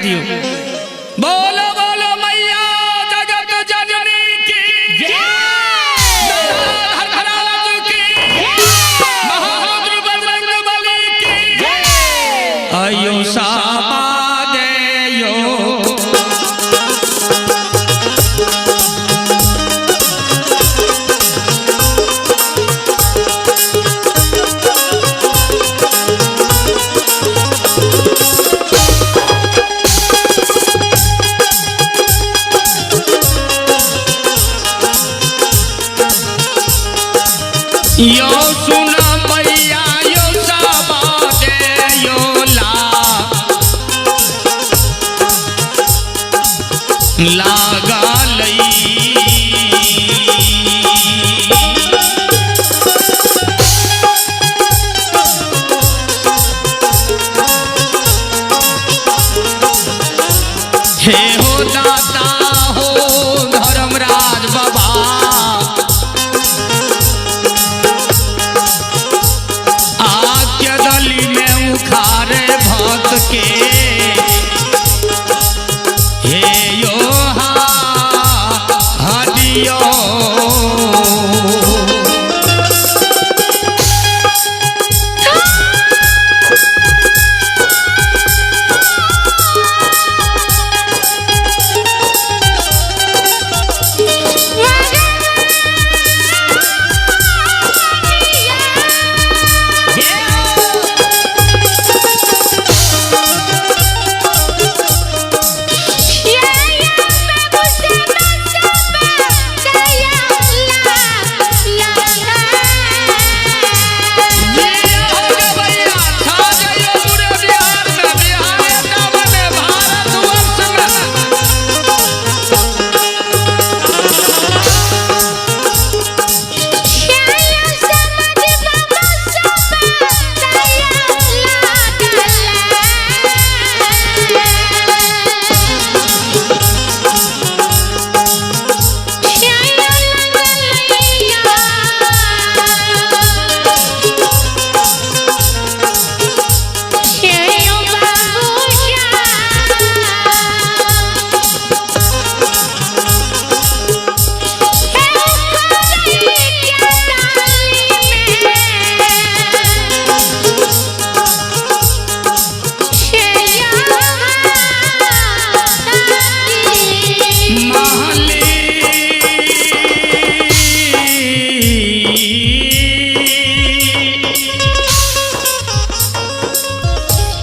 दियो। बोलो बोलो मैया जगत जननी की जय, धर्मराज की, महारुद्र बजरंग बली की जय। आयो साबा देयो यो सुना मैया यो साबा देयो ला लागा लई। हे हो दाता हो धर्मराज बाबा, आके गली में उखारे भक्त के। हे यो हरियो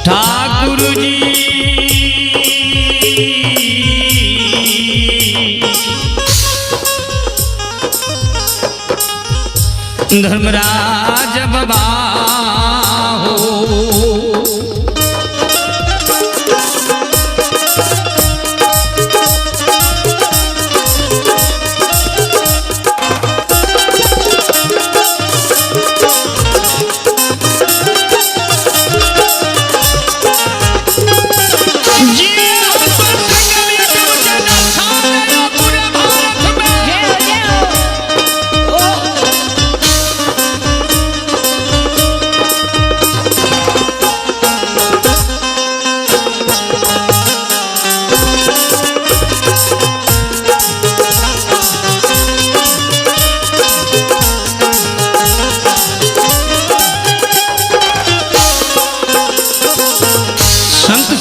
ठाकुर जी धर्मराज बाबा हो।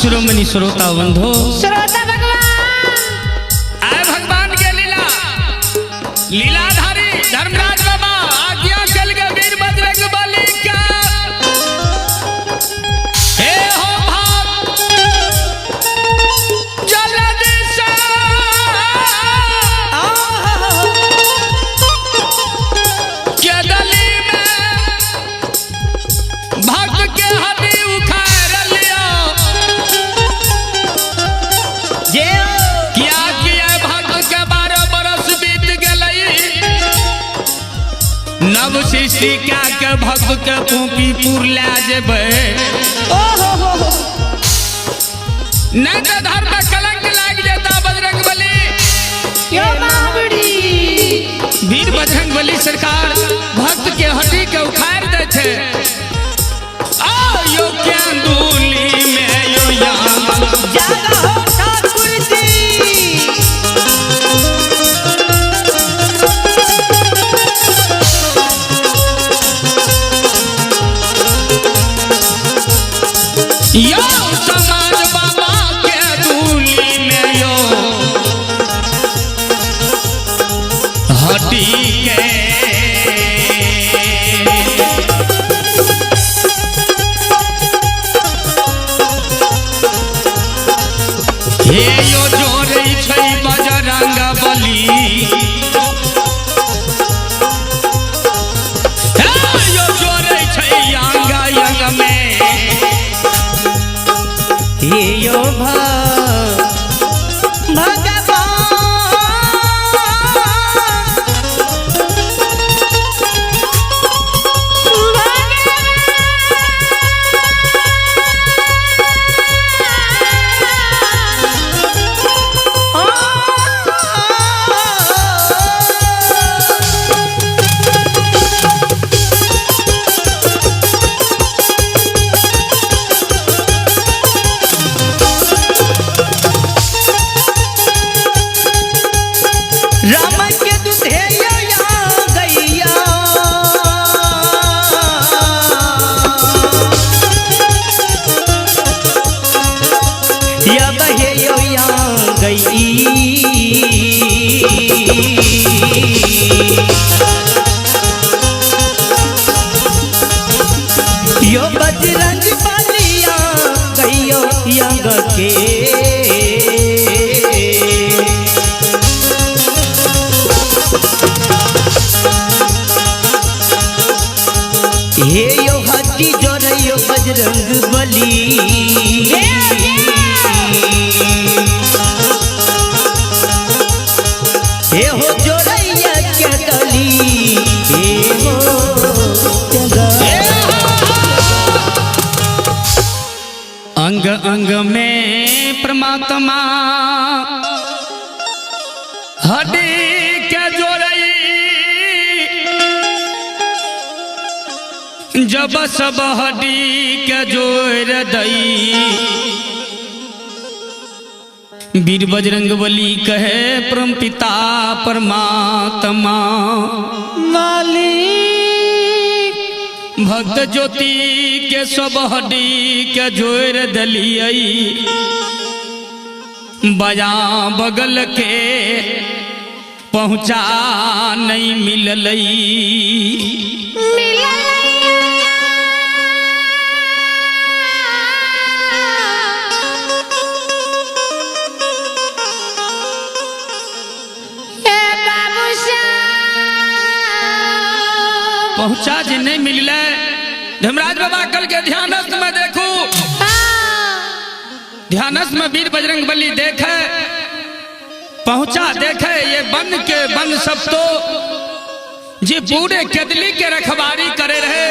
शिरोमणि श्रोता बंधो, श्रोता भगवान आए भगवान के लीला लीलाधारी धर्मराज बाबा आज्ञा चल गए वीर बजरंग बली का। हे हो भाग जल्दी से के गली में भक्त के हड्डी उखाड़ लियो। किया किया भक्त के 12 बरस बीत गई, नव सृष्टि क्या के भक्त के पूपीपुर ले जेबै। नहीं तो धर्म में कलंक लाग जेता बजरंग बली। वीर बजरंग बली सरकार भक्त के हड्डी के उखाड़ दे छे। आ यो क्या दूली में यो या जागा हो। हे यो जोरै छै बजरंग बली, हे यो जोरै छै अंग अंग में। हे यो भगवान राम के दुधे या गैया, या बहे यो या गई। यो बजरंग बलिया गैयो यंग के। हे यो हड्डी जोड़ियो बजरंग बली, हे हो जोड़ैया के गली, हे हो अंग अंग में परमात्मा हड्डी के जोड़ई, जब सब हड्डी के जोड़ दई। वीर बजरंग बली कहे परम पिता परमात्मा मालिक, भक्त ज्योति के सब हड्डी के जोड़ दलियई। बजा बगल के पहुँचा नहीं मिललई। पहुँचा जे नहीं मिलले। धर्मराज बाबा कल के ध्यानस्थ में देखू, ध्यानस्थ में वीर बजरंग बली देखे, पहुंचा देखे ये वन के वन सब तो जे पूरे केदली के रखवारी करे रहे।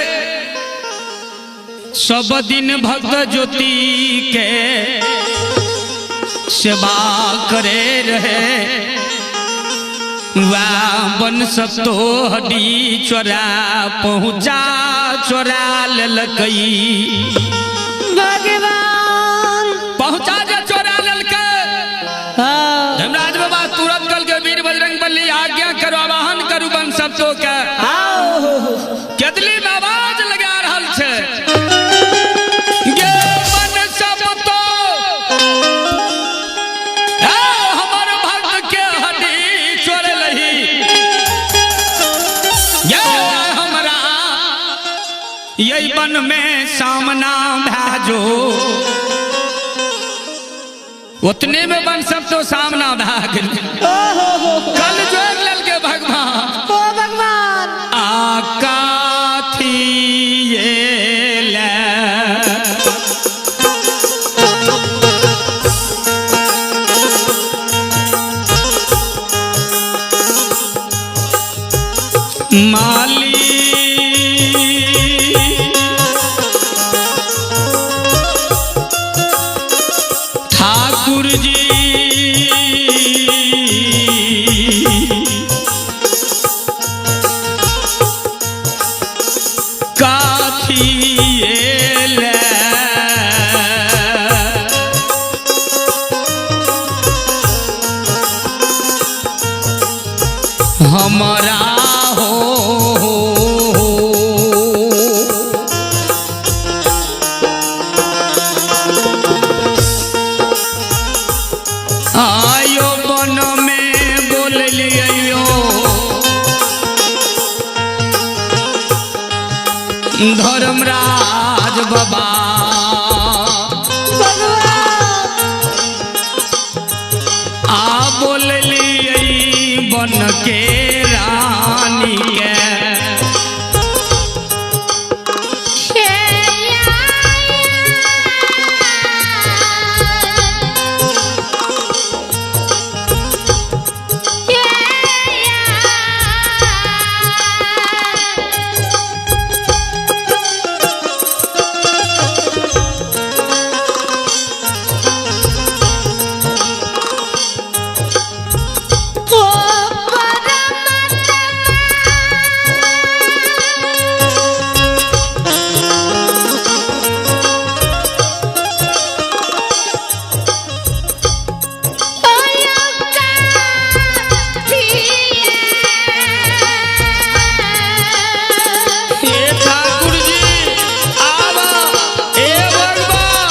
सब दिन भक्त ज्योति के सेवा करे रहे। वाह वन सब तो हड्डी चोरा पहुंचा चोरा ललकई। भगवान पहुंचा जा चोरा ललकै। धर्मराज बाबा तुरंत कल के वीर बजरंग बली आज्ञा करो, आवाहन करू वन सब तो के। केदली में आवाज लगा रहल छे, गे वन सब तो हमर भक्त के हड्डी चोर लही, ये हमरा यही वन में सामना भाजो। उतने में वन सब तो सामना भा गेल। कल जोड़ ललके भगवान, ओ भगवान आकाथी ले माली ठाकुर जी काथी ले हमारा हो आयो वन में बोल लियो धर्मराज बाबा। भगवान के रानी के। ठाकुर जी आवा, ए भगवान।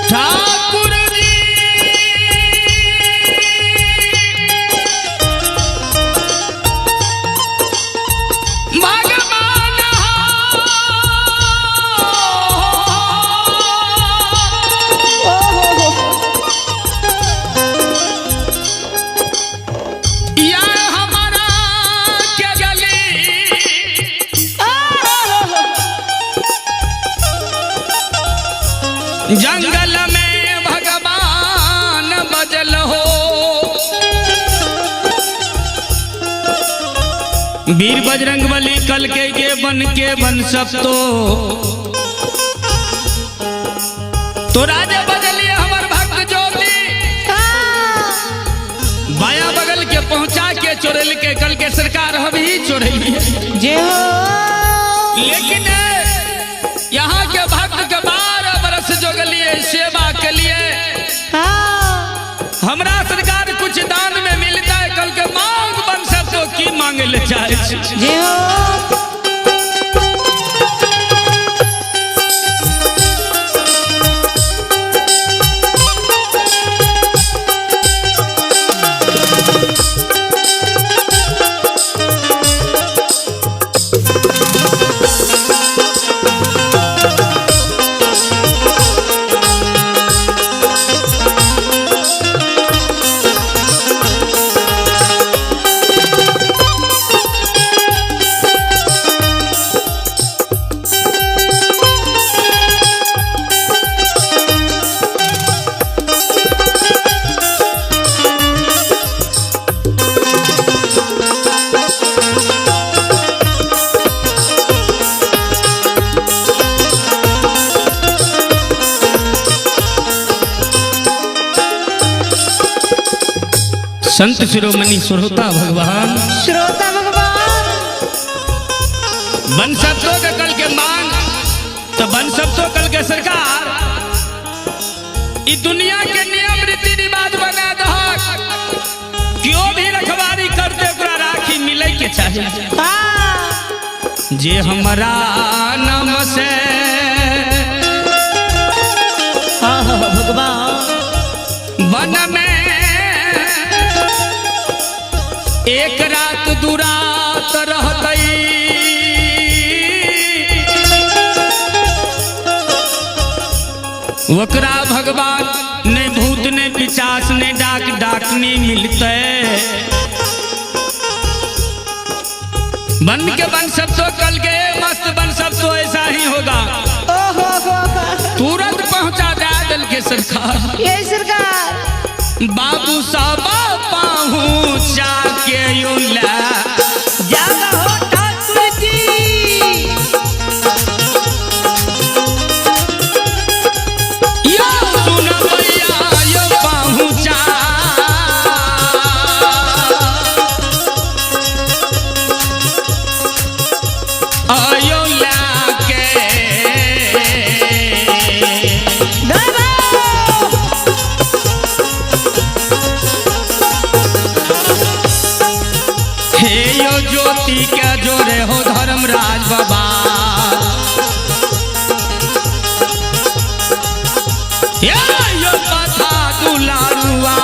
ठाकुर जी भगवान हो। या हमारा के गली जंगल में भगवान बजल हो। वीर बजरंग बली कल के बन के बन सब तो राजा बजलिए हमर भक्त ज्योति बाया बगल के पहुंचा के चोरेल के कल के सरकार हम ही चोरेलिए। जय हो। लेकिन यहाँ के भक्त के 12 बरस जोगलिए सेवा के लिए हमरा सरकार कुछ दान में मिलता है। कल के मांग बन सब तो की मांगे ले चाहे छी। जय हो। संत शिरोमणि श्रोता भगवान, श्रोता भगवान। बन सबतो के कल के मांग तो बन सबतो कल के सरकार ई दुनिया के नियम रीति रिवाज बना दहक क्यों भी रखवारी करते ओकरा राखी मिले के चाहिए। जे हमरा नाम से भगवान वन में एक रात दू रात रहतई ओकरा भगवान ने भूत ने पिचास ने डाक डाकनी मिलते। बन के बन सब तो कल के मस्त बन सब तो ऐसा ही होगा। तुरंत सरकार। ये सरकार। बाबू साहब पहुँचा के यूला जागा हो ठाकुर जी। यो सुन भैया यो पहुँचा आयो लाके। हे यो ज्योति के जोरे हो धर्मराज बाबा। ये यो कथा दुलारुआ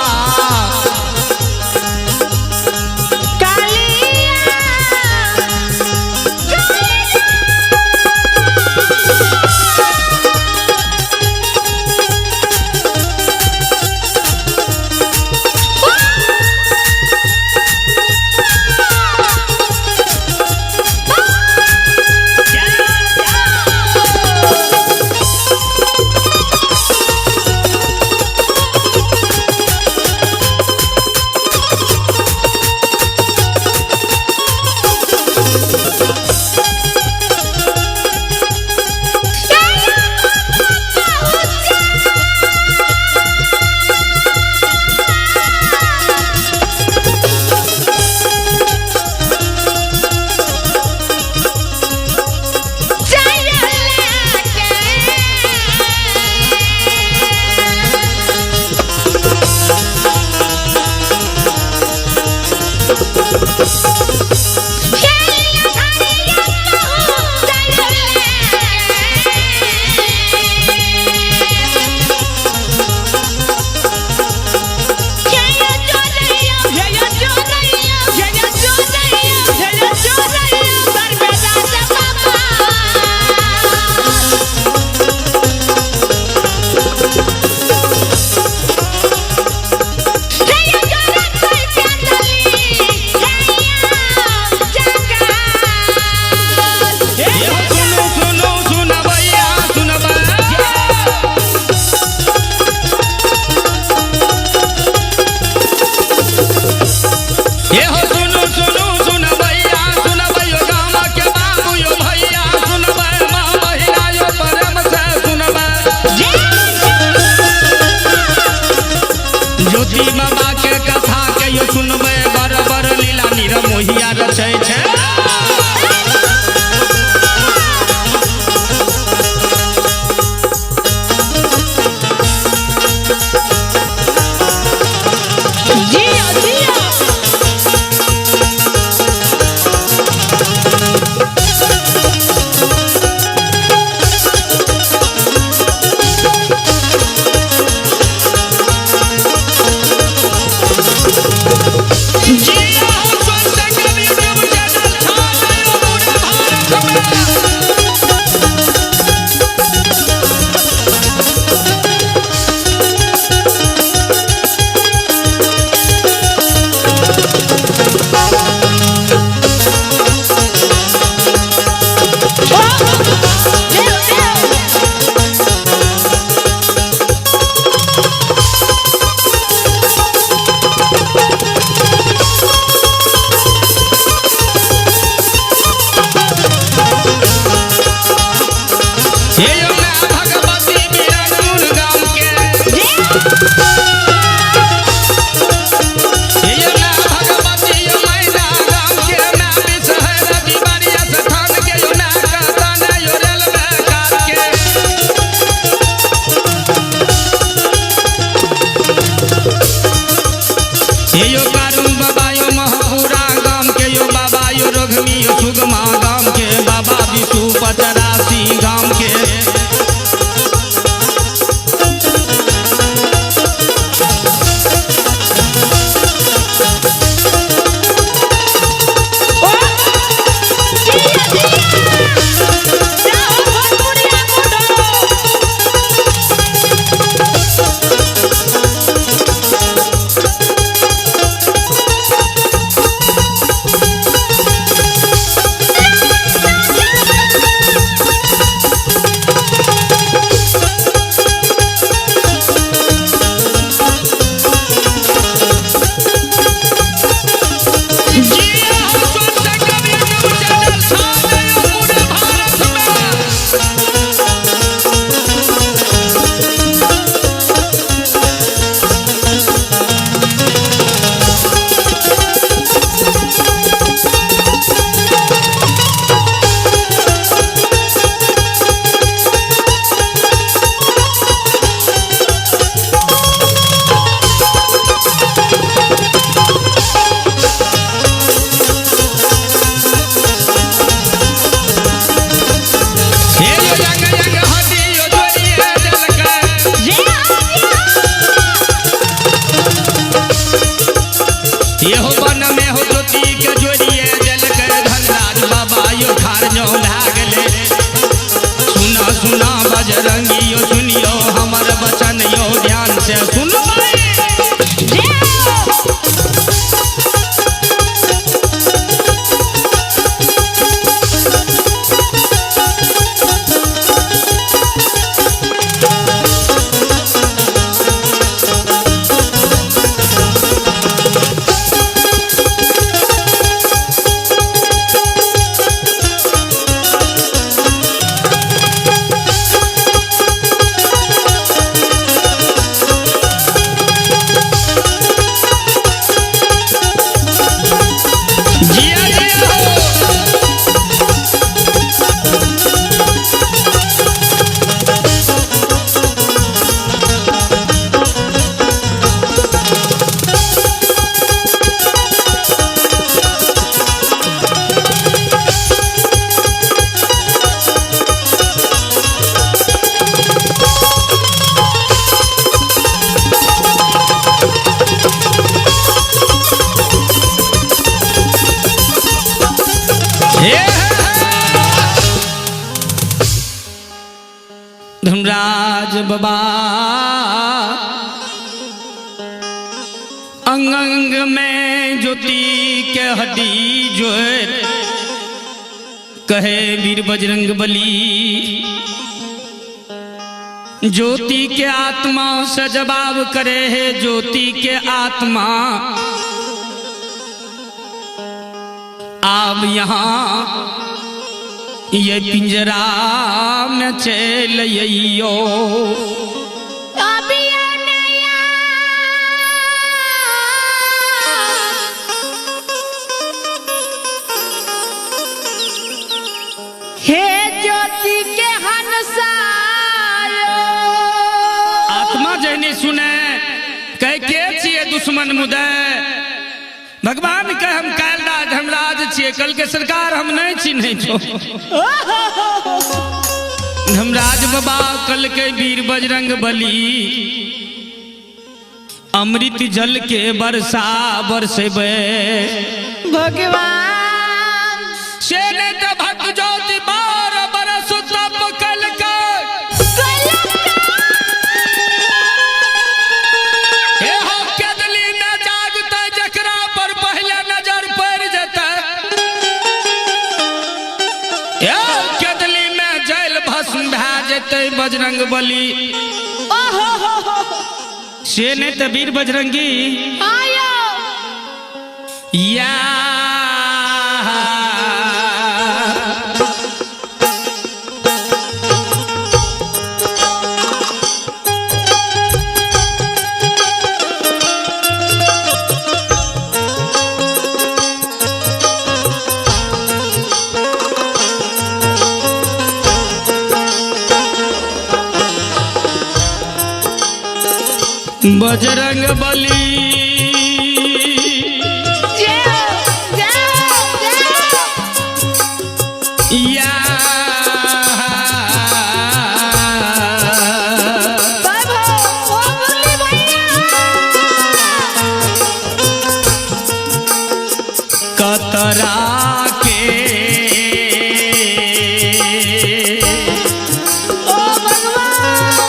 सुनो सुनो सुनबैया सुनबैया। ये हो सुनो सुनो सुनबैया सुनबैयो गाम के बाबू यो भैया सुनबै माँ बहिना यो प्रेम से सुनबै। ज्योति बाबा के कथा के यो सुनबै बराबर लीला निरमोहिया रचै छै। जियो जियो। जिया हो सुनते कवि यूट्यूब चैनल छा गयो पूरे भारत में। जियो जियो। हे यो मैं भगवती बिरनूर गाम के। हे यो मैं भगवती यो मैना गाम के। मैं बिसहर दीवारिया स्थान के यो मैं कहता न यो रेलवे कार के। हे यो कारू बाबा यो महपुरा गाम के यो बाबा यो रघमी यो सुगमा गाम के बाबा विशु पचरासी गाम के। गेलै। सुना सुना बजरंगी यो सुनियो हमर बचन यो ध्यान से सुनो। धर्मराज बाबा अंग अंग में ज्योति के हड्डी जो कहे वीर बजरंग बली ज्योति के आत्मा से जवाब करे है ज्योति के आत्मा आप यहाँ ये पिंजरा में चल अइयो। हे ज्योति के हंसायो आत्मा जहनी सुने कह के छिए दुश्मन मुदय भगवान के हम कालराज धर्मराज छिए कल के सरकार हम नहीं चिन्ह छो। धर्मराज बाबा कल के वीर बजरंग बली अमृत जल के बरसा बरसेबे भगवान से नहीं तो भक्त ज्योति बार बरस तप कल के बजरंग बली से नहीं तो वीर बजरंगी आयो या बजरंग बली जय जय जय या बाबा ओ मुरली भैया कतरा के ओ भगवान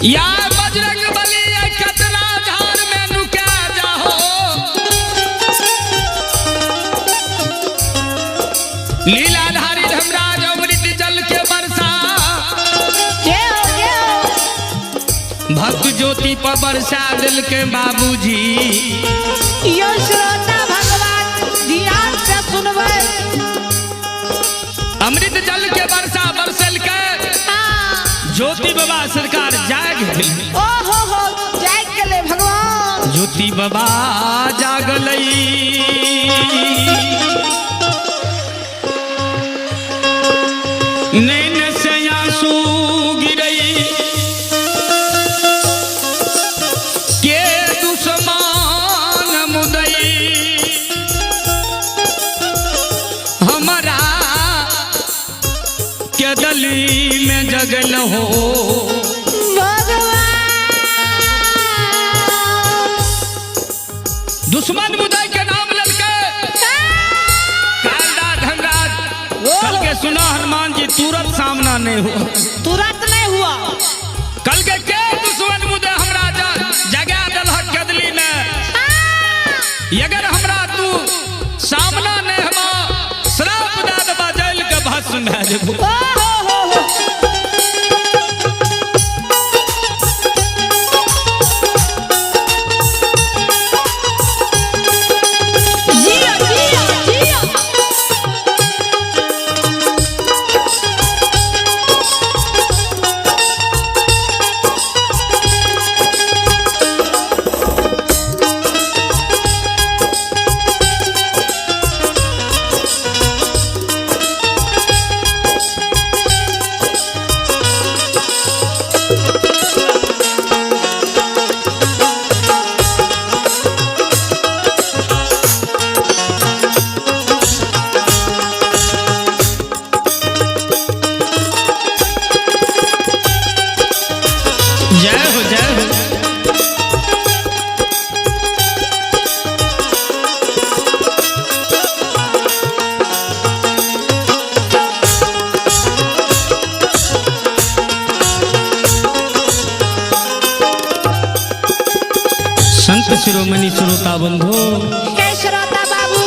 या बजरंग बली ये कतना झाड़ में नुका जाहो। लीलाधारी धर्मराज अमृत जल के बरसा जय हो जय हो। भक्त ज्योति पर बरसा दिल के बाबूजी। यो श्रोता भगवान ध्यान से सुनबै। अमृत जल के बरसा बरसल के हाँ। ज्योति बाबा सरकार जाग गेल। ओ हो हो जाग गेलै भगवान। ज्योति बाबा जागलई नैन से आंसू गिरई के दुश्मन मुदई हमरा के दली में जगल हो। भगवान दुश्मन मुदई के नाम ललके कालदा धनराज कल के सुना हनुमान जी तुरंत सामना नहीं हुआ। तुरंत नहीं हुआ। कल के दुश्मन मुदे हमरा जगा दलहक कदली में अगर हमरा तू सामना नहीं हमा श्राप दे देबा जल के भस्म भए जेबो। ओ हो हो हो। जियो जियो जियो। जय हो जय हो। संत शिरोमणि श्रोता बंधु हे श्रोता बाबू।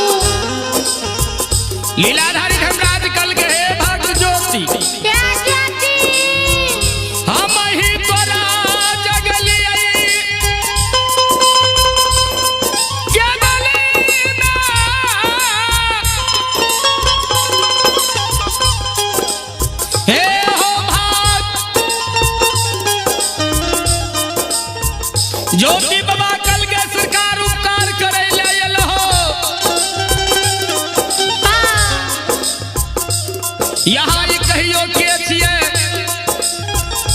लीलाधारी धर्मराज कल के हे भक्त ज्योति क्या ज्योति हम ही तोरा जगलियै जगली में। हे हो भक्त ज्योति बाबा कल के सरकार उपकार करे ले आयल हो। यहाँ ई कहियो के छियै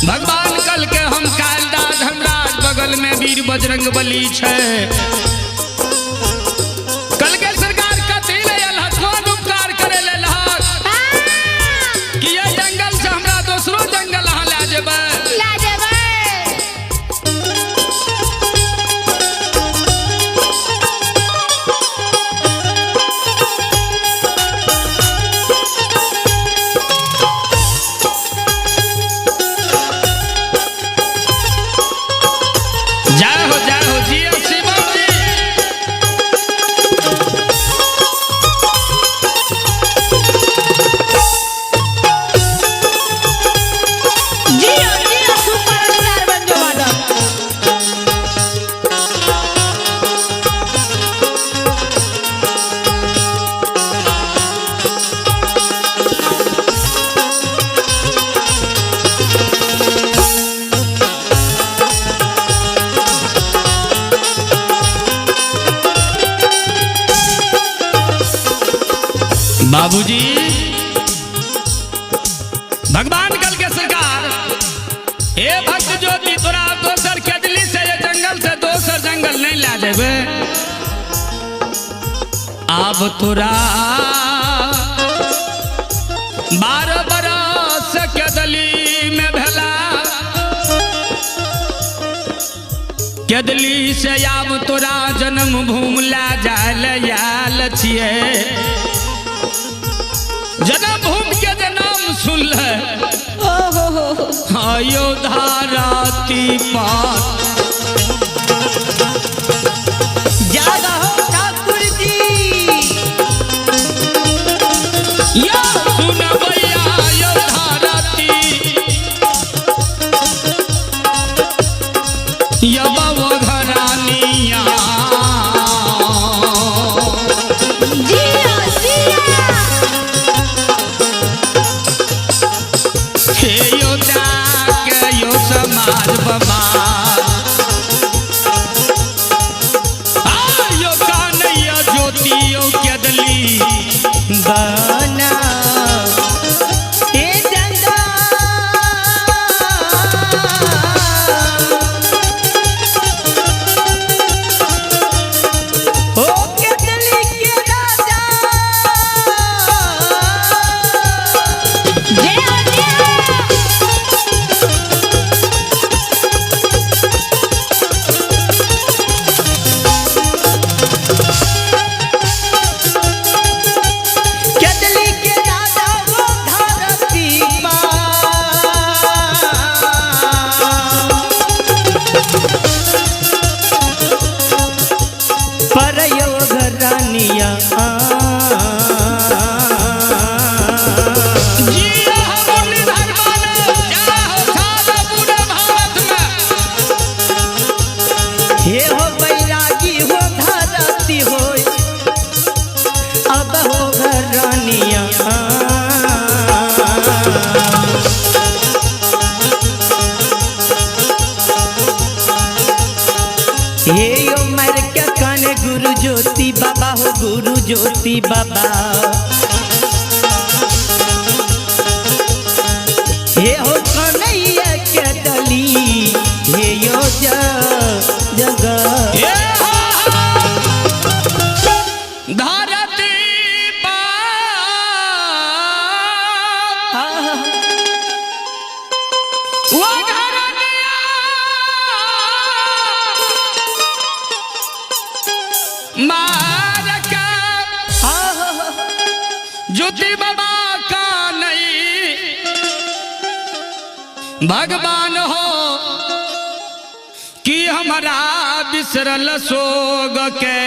भगवान कल के हम कालदा धर्मराज बगल में वीर बजरंग बली छै। कल के सरकार कथी ले आयल हक, कोन उपकार करे ले आयल हक? कि ये जंगल से हमरा दोसरो जंगल अहाँ लए जेबै। ला जेबै। जय हो जय हो जी शिवम जी। जियो जियो सुपरस्टार बन जो माधव। बाबूजी भगवान कल के सरकार हे भक्त ज्योति तोरा दोसर केदली से ये जंगल से दोसर जंगल नहीं ला देबे। आब तोरा 12 बरस केदली में भेला केदली से आब तोरा जन्म भूमि ला जायल आयल छियै। जन्म भूमि के जे नाम सुन ले आयो धाराती पात जागा हो ठाकुर जी या सुन भैया यो धाराती यबव घरानिया जिया जिया हे यो के यो समाज बबा आ यो कानैया ज्योति यो केदली बना ए जंगा ओ केतली के राजा जिया जिया केतली के राजा वो धरती पर परयो घरानिया जिया हो मुरलीधर मानव जा हो सारा पूरे भारत में हे हो बैरागी हो धरती हो अब हो घरानिया हे यो मर के कान गुरु ज्योति बाबा हो गुरु ज्योति बाबा हे हो कन्हैया के डली हे यो जगह हे हा हा। धरती पर वो घरनिया मार के ज्योति बाबा का नहीं भगवान हो कि हमारा बिसरल सोग के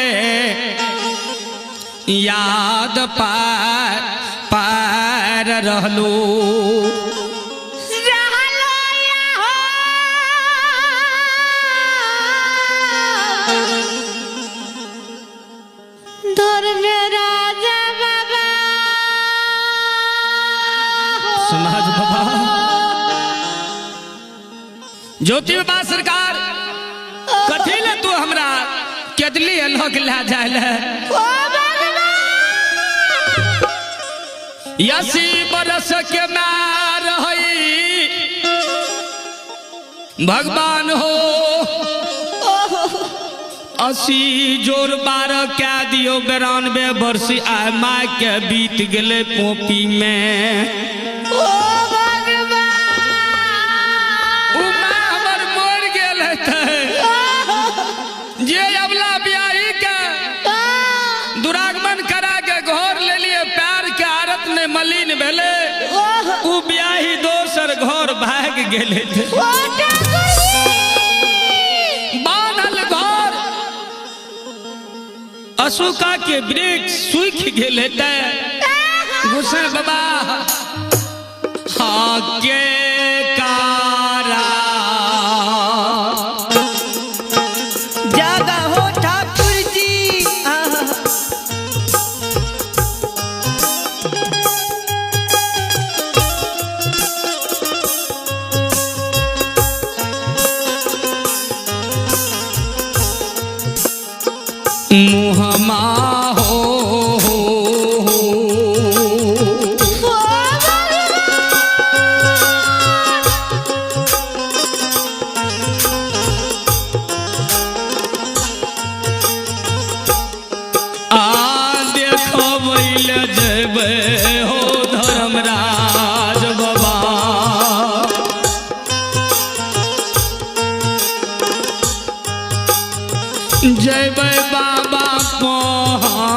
याद पार पार रहलू रहलो या हो धर्म राजा बाबा हो। समाज बाबा ज्योति बाबा सरकार कथी ले तू हमरा केदली लोक ला जाय ले ओ भगवान अस्सी बरस के मार हई भगवान हो 80 जोर 12 कै दियो 92 वर्ष आय माय के बीत गेले पोपी में ओ भगवान उ माय हमर मर गेल हेतै जे अबला बियाही के दुरागमन करा के घर लेलिए पैर के आरत में मलिन भेले उ बियाही दोसर घर भाग गेले थे ओ ठाकुर जी बान्हल घर अशोका के वृक्ष सूख गेले ते गुस्सा बाबा हाँ के कारा जागा हो ठाकुर जी आहा। मुहमा हो, हो, हो। ओ भगवान आ देखबै ले जेबै हो धर्मराज बाबा जेबै बाबा पहुँच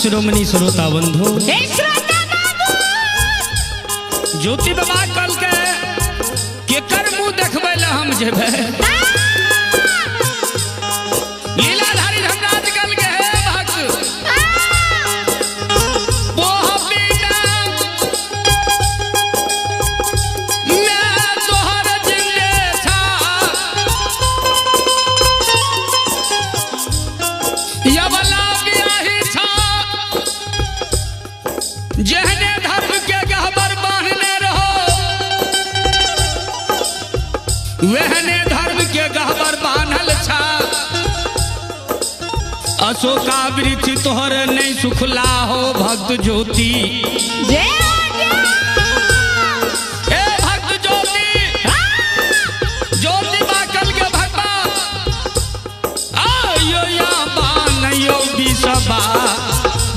शिरोमणि श्रोता बंधु हे श्रोता बाबू ज्योति बाबा कल के केकर मुंह देखबै ले हम जेबै। लीलाधारी धनराज कल के हे भक्त बोह बिना मैं तोहर जिंदे छा यवला बियाही छा जेहने धर्म के गहबर बांधने रहो वहने धर्म के गहबर बांधल छा। अशोका वृक्ष तोहर नहीं सुखला हो भक्त ज्योति। जय हो जय। ए भक्त ज्योति ज्योति बाकल के भगवा आयो या बानयो बिसबा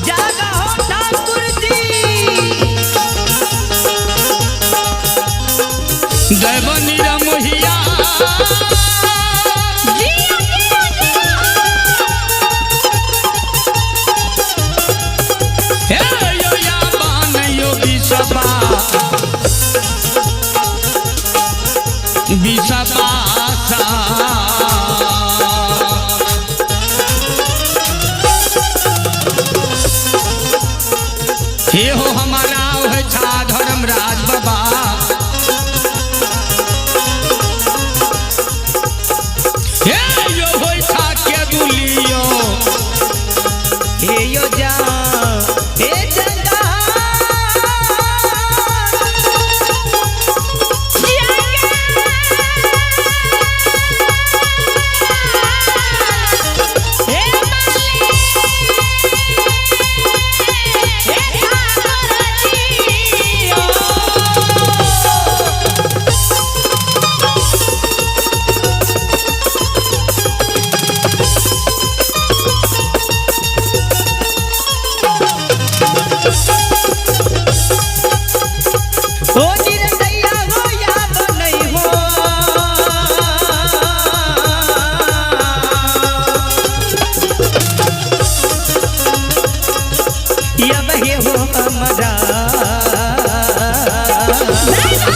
जागा हो ठाकुर जी। दैव निरमोहिया जियो जियो जियो। हे यो या बानयो बिसबा बिसबा सा। हे हो हमारा है छा धर्मराज बाबा हे यो होय छा के दुलियो हे यो जा हे जंगा हे माली हे ठाकुर जियो। ओ निरदैया हो या बनई हो। यब हे हो हमरा जय हो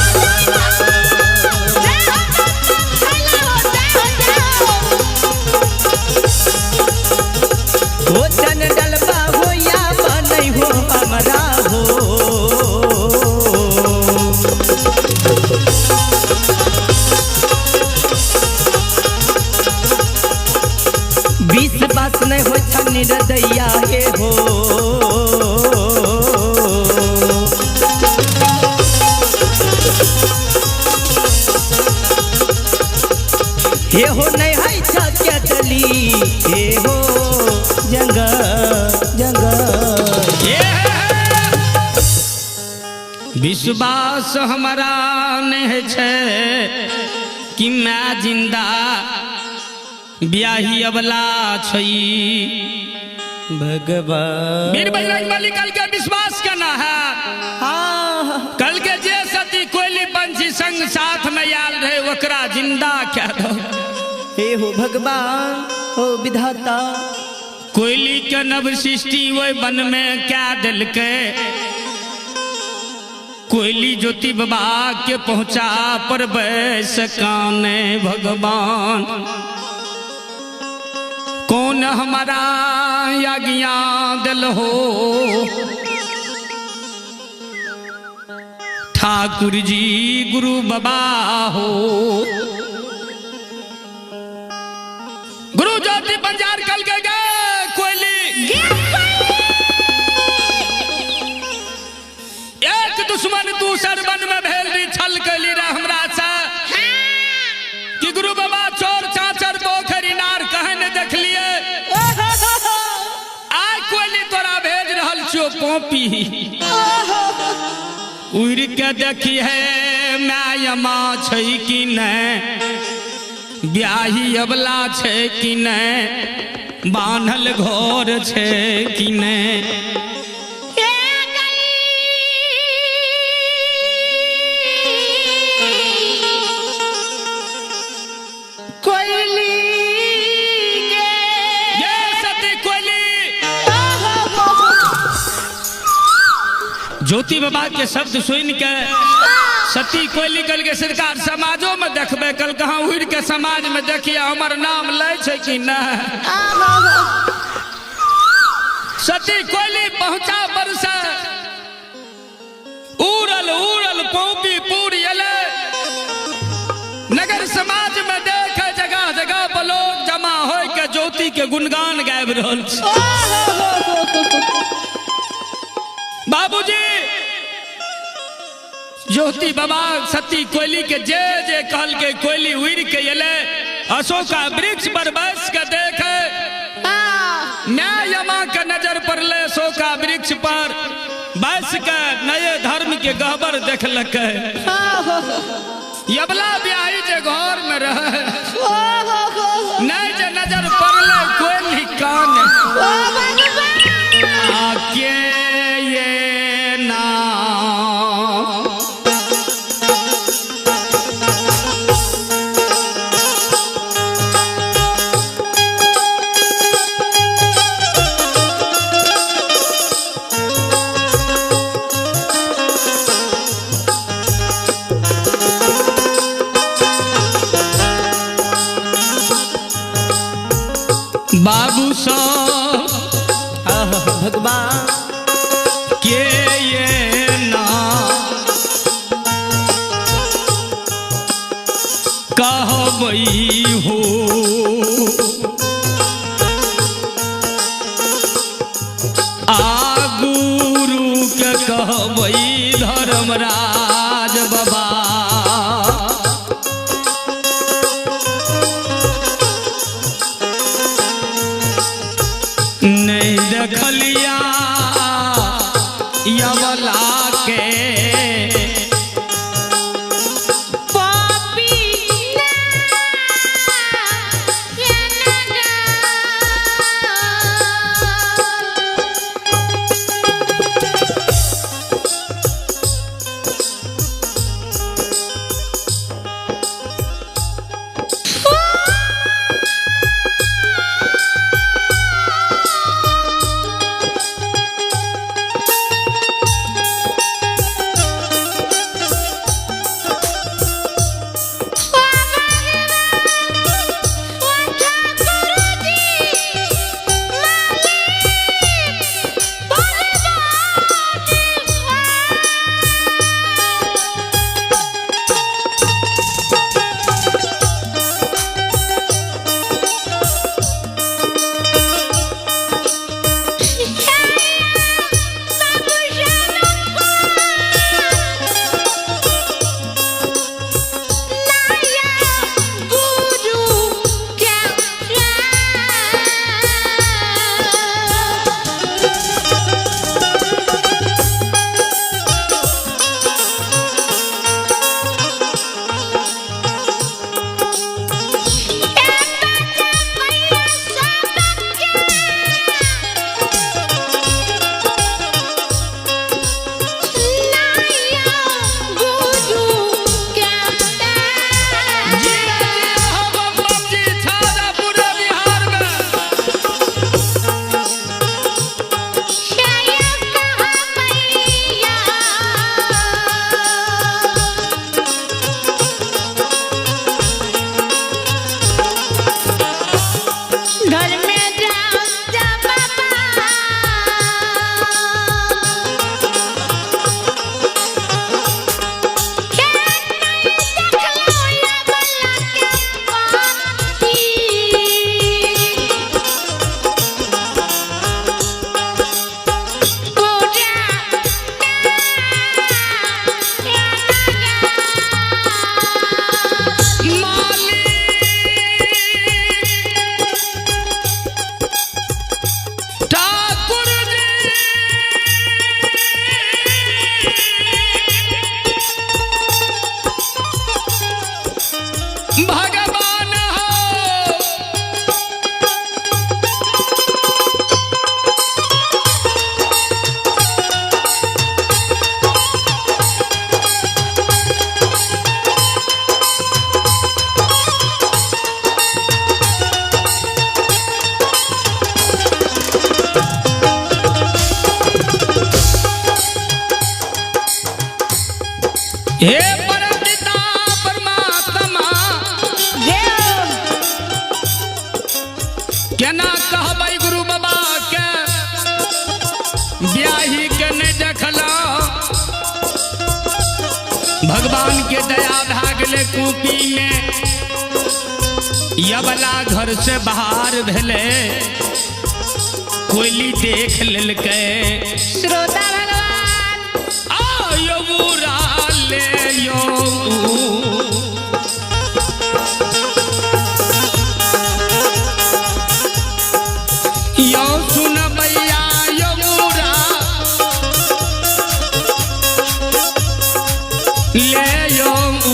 जय हो जय हो जय हो जय हो। हो चन डलबा हो या बनई हो हमरा हो। विश्वास नहीं हो छन निरदैया हे हो। हे हो नहीं है छक्या चली हे हो जंग जंग। ये विश्वास हमारा नहीं छै कि मैं जिंदा ब्याही अबला छई। भगवान वीर बजरंग बली कल के विश्वास करना है। हाँ कल के जे सती कोयली पंछी संग साथ में आयल रहे ओकरा जिंदा क्या दो। हे हो भगवान हो विधाता। कोयली के नव सृष्टि ओहि वन में क्या दिलके कोयली ज्योति बाबा के पहुंचा पर बैस काने भगवान कौन हमारा आज्ञा दिल हो ठाकुर जी गुरु बाबा हो। गुरु ज्योति बंजार कल के गए कोयली एक दुश्मन दूसर वन में भेल री छल कैली रे हमरा से कि गुरु बाबा चोर चाचर पोखरी नार कहे ने देखलिए आइ कोयली तोरा भेज रहल छियो पॉपी उड़ के देखी है मायमा छै कि नहीं ब्याही अबला छै कि नहीं बान्हल घर छै कि नहीं। हे गई कोयली गे ये सती कोयली ओ हो हो। ज्योति बाबा के शब्द सुन के सती कोयली कल के सरकार समाजो में देखबे कल कहाँ उड़ के समाज में देखिए हमर नाम लै छै कि नहीं। सती कोयली पहुंचा पर से उड़ल उड़ल पौपी पूर एले नगर समाज में देखे जगह जगह पर लोग जमा होय के ज्योति के गुणगान गाबि रहल छै। बाबूजी ज्योति बाबा सती कोयली के जे जे कहल के कोयली उड़ के एले अशोका वृक्ष पर बैस के देखे न्याय यमा के नजर पड़ले अशोका वृक्ष पर बैस के नए धर्म के गहबर देखलक। यबला ब्याही जे घर में रहे नहीं जे नजर पड़ले कोयली कान आके ये नाम बाबू साहब भगवान के ये नाम कहबई हो आ गुरु के कहबई धर्मराज बाबा। नहीं देखलिया यवला के पापी ना ये नगर के दया भए गेलै कूपी में। यबला घर से बाहर भेलै, कोयली देख लेलकै। श्रोता भगवान आयो बुरा ले यो यो सुन भैया यो बुरा ले यो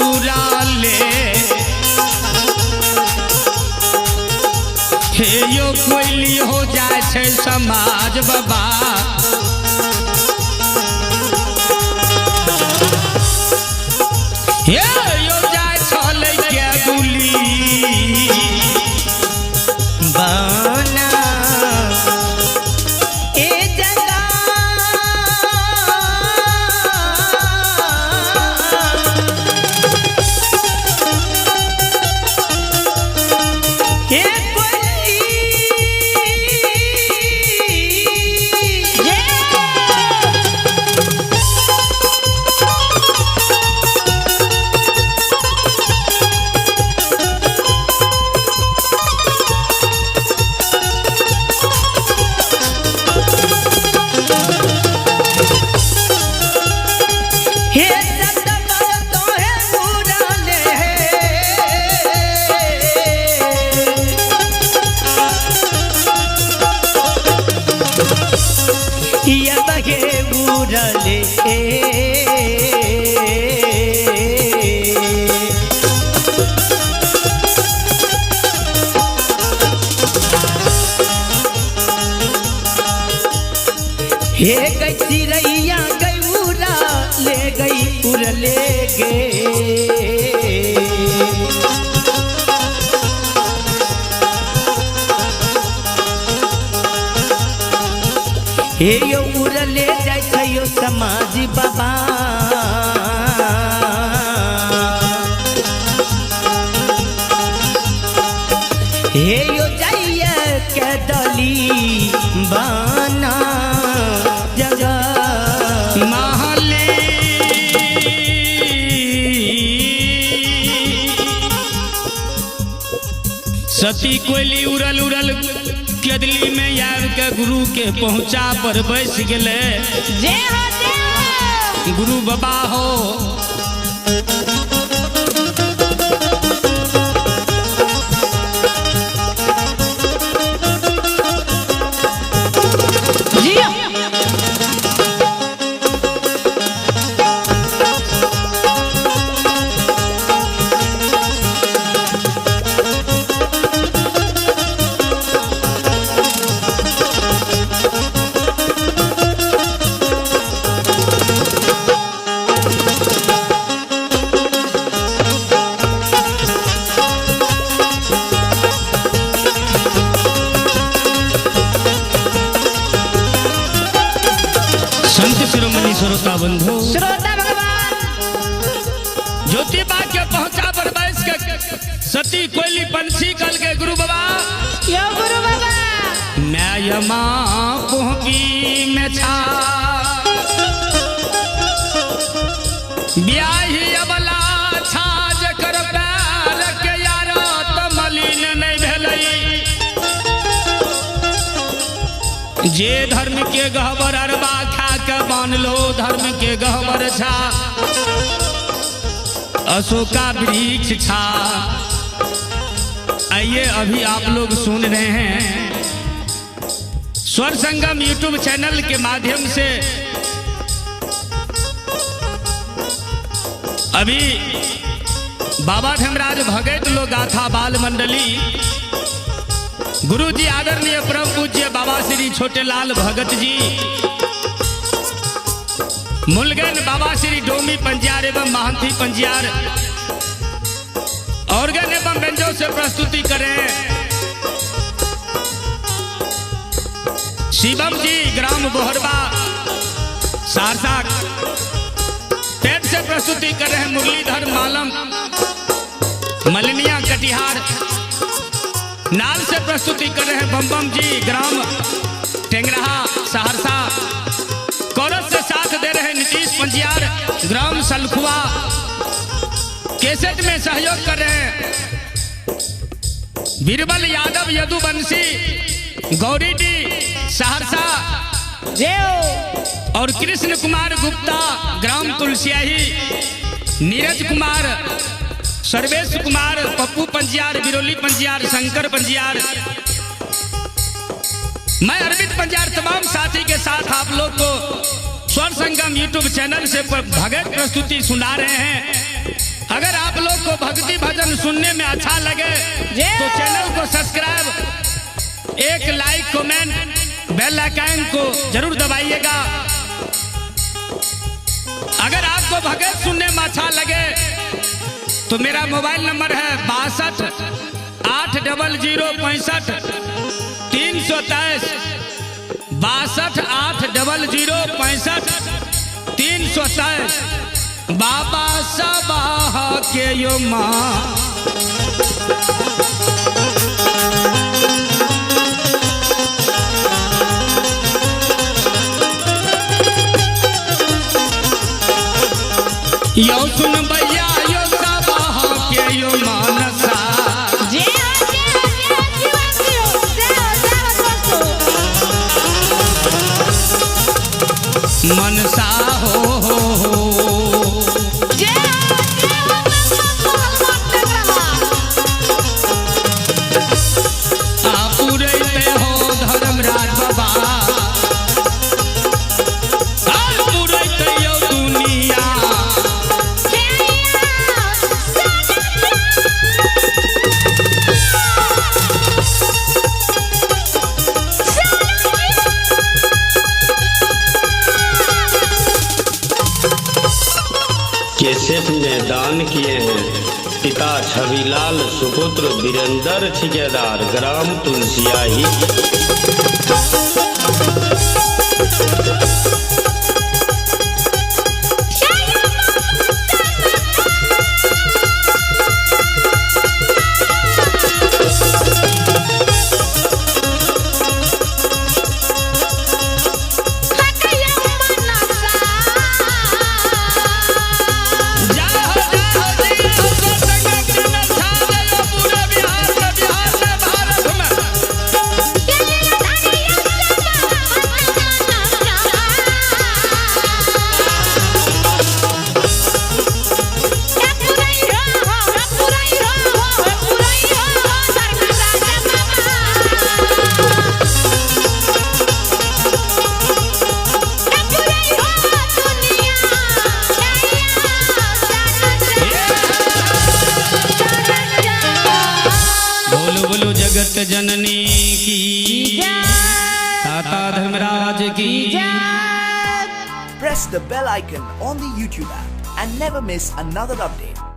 उरा ले। हे यो कोयली हो जाए छै समाज बाबा। हे यो जाय छलै के गुली बाना ए जगा ए कोई जय हे सतबर तोहे उड़ाले या बगे उड़ाले। हे गई चिड़ैया गई उड़ा ले गई उड़ले गे। हे यो उड़ले जाइ छै यो समाज बाबा। हे यो जाइए के दली बाना जगा महली सती कोयली उड़ल उड़ल केदली में आबि के गुरु के पहुंचा पर बैस गेलै। जय हो जय हो गुरु बाबा हो जियो संत शिरोमणि श्रोता बंधु श्रोता भगवान ज्योतिबा के पहुंचा पर बैस के सती कोयली पंछी कल के गुरु बाबा यो गुरु बाबा मैं माँ पहुंची में छा ब्याही अबला छा जकर पैर के यार त मलिन नहीं भेलै। जे धर्म के गहबर अरबा खा के बान्हलो धर्म के गहबर छा अशोका वृक्ष छा। आइए अभी आप लोग सुन रहे हैं स्वर संगम यूट्यूब चैनल के माध्यम से। अभी बाबा धर्मराज भगत लोग गाथा बाल मंडली गुरु जी आदरणीय परम पूज्य बाबा श्री छोटेलाल भगत जी मुलगन बाबा श्री डोमी पंजियार एवं महंती पंजियार ऑर्गन एवं व्यंजों से प्रस्तुति करें। शिवम जी ग्राम बोहरबा सहरसा पेट से प्रस्तुति कर रहे हैं। मुरलीधर मालम मलनिया कटिहार नाल से प्रस्तुति कर रहे हैं। बम बम जी ग्राम टेंगराहा सहरसा कोरस से साथ दे रहे हैं। नीतीश पंजियार ग्राम सलखुआ कैसेट में सहयोग कर रहे हैं बीरबल यादव यदुवंशी गौरीडी सहरसा और कृष्ण कुमार गुप्ता ग्राम तुलसियाही, नीरज कुमार, सर्वेश कुमार, पप्पू पंजियार, बिरोली पंजियार, शंकर पंजियार। मैं अरविंद पंजियार तमाम साथी के साथ आप लोग को स्वर संगम यूट्यूब चैनल से भगत प्रस्तुति सुना रहे हैं। अगर आप लोग को भक्ति भजन सुनने में अच्छा लगे तो चैनल को सब्सक्राइब, एक लाइक, कमेंट, बेल आइकन को जरूर दबाइएगा। अगर आपको भगत सुनने में अच्छा लगे तो मेरा मोबाइल नंबर है 62 800 65 323, 62 800 65 323। बाबा सबाह के यो माँ यो सुन भैया यो सबाह के यो मानसा। मनसा हो आपुरैते हो धर्मराज बाबा, आपुरैते यो दुनिया। कैसेट में दान किए हैं पिता छविलाल सुपुत्र वीरेंद्र ठिकेदार ग्राम तुलसियाही। बोलो बोलो जगत जननी की, ताता धर्मराज की। Press the bell icon on the YouTube app and never miss another update.